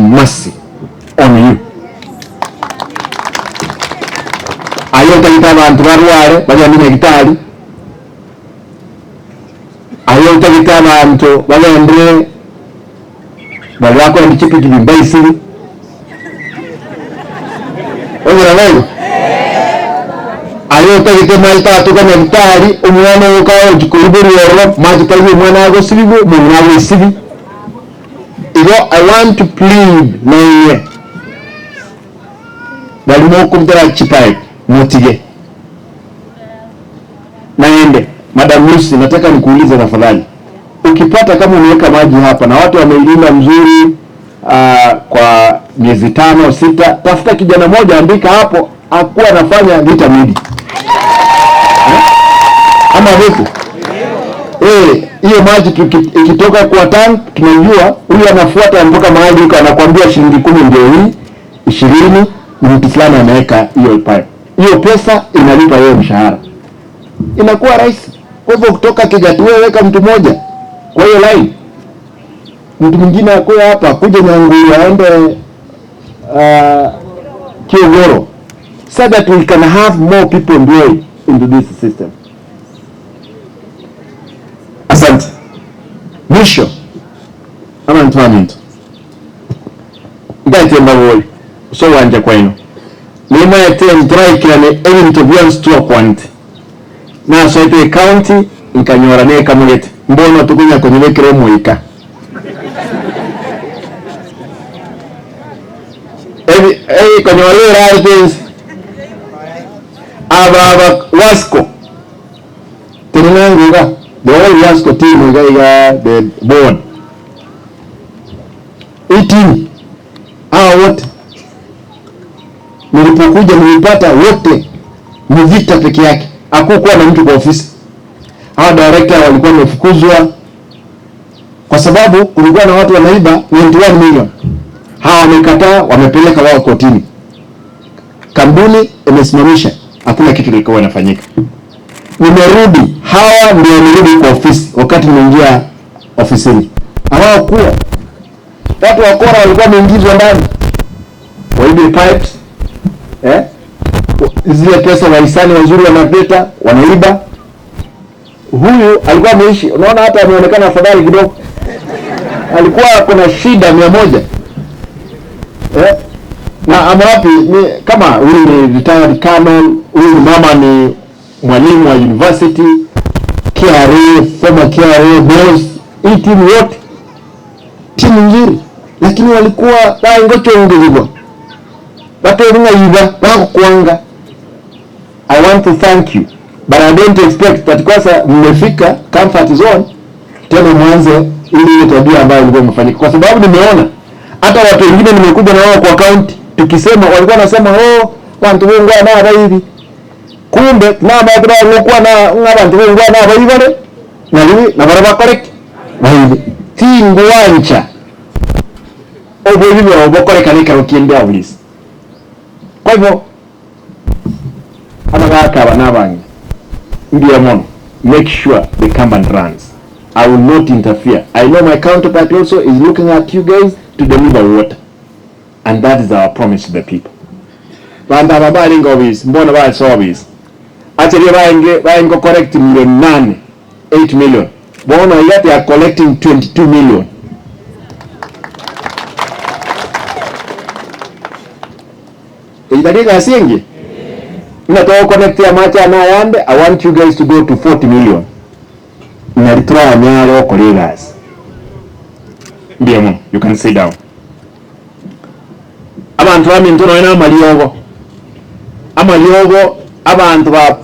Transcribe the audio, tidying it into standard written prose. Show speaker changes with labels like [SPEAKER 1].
[SPEAKER 1] mercy on you. Aye otagete abanto barware bagende nyagitari, aye otagete abanto bagende bari bakorenda chipikipiki mbaisiri onyora boigo. Aye otagete maita atuka nyagitari omwana oka okoiborwa ororo mache taiyo omwana agosibigwe omong'ina agoisibi. Igo I want to plead naye barimo okubutera chipipe mutige naende. Madam Lucy, nataka nikuulize tafadhali, ukipata kama umeweka maji hapa na watu wameilinda mzuri kwa miezi 5 6, tafuta kijana mmoja andika hapo akuwa anafanya lita midi ama vipi? Hiyo maji ikitoka kwa tank tunajua huyu anafuata mpaka mahali huko, anakuambia shilingi 10 ndio hii, 20 ni mtu fulani anaweka hiyo pipe. Hiyo pesa inalipa yeye mshahara, inakuwa rahisi. Kwa hivyo kutoka Kijatua weka mtu mmoja kwa hiyo line, mtu mwingine akuwe hapa kuja Nyanguru aende Kiogoro, so that we can have more people employed into this system. Asante. Mwisho ama ntwaminto ndatemba boy so wanja kwaino nima yatendraikirane ebintu byansi kwanti nasoete county nkanyora nekamugete mbona tukunya kunyibekera omuika ebi kanyolera items aba wasco teninanguga the whole wasco team iga the board 18 hawa wote nilipokuja nilipata wote ni vita peke yake, hakukuwa na mtu kwa ofisi. Hawa director walikuwa wamefukuzwa kwa sababu kulikuwa na watu wanaiba 21 million. Hawa wamekataa, wamepeleka wao kotini, kampuni imesimamisha, hakuna kitu kilikuwa inafanyika. Nimerudi, hawa ndio wamerudi kwa ofisi. Wakati nimeingia ofisini hawakuwa watu wakora, walikuwa wameingizwa ndani waibe pipes, zile pesa wahisani wazuri wanapeta wanaiba. Huyu alikuwa ameishi, unaona hata ameonekana afadhali kidogo, alikuwa kuna shida 100 na amawapi ni kama huyu ni retired colonel, huyu mama ni mwalimu wa university, KRA, former KRA boss. Hii timu yote timu nzuri, lakini walikuwa baingochongezibwa bateringa bakukwanga. I want to thank you but I don't expect that kwanza mmefika comfort zone tena mwanze ile tabia ambayo ilikuwa imefanyika, kwa sababu nimeona hata watu wengine nimekuja na wao kwa county, tukisema walikuwa wanasema oh bantu bungwa na hivi, kumbe na baadhi na ngabantu bungwa na hivi bale na hivi na baraba correct na hivi tingwancha obwo hivi obokoreka nikaro kiende obulisi. Kwa hivyo abagaka n'abange ndiye mono, make sure the company runs. I will not interfere. I know my counterpart also is looking at you guys to deliver water, and that is our promise to the people. Bantu aba balinga obisi mbona baso obisi actually baingo collect million 8, 8 million bona yet they are collecting 22 million. Idadika singi natoa connect ya macha na yande. I want you guys to go to 40 million nalitoa nyalo colleagues ndiye mo you can sit down. Abantu baminto no ina amaliogo abantu ba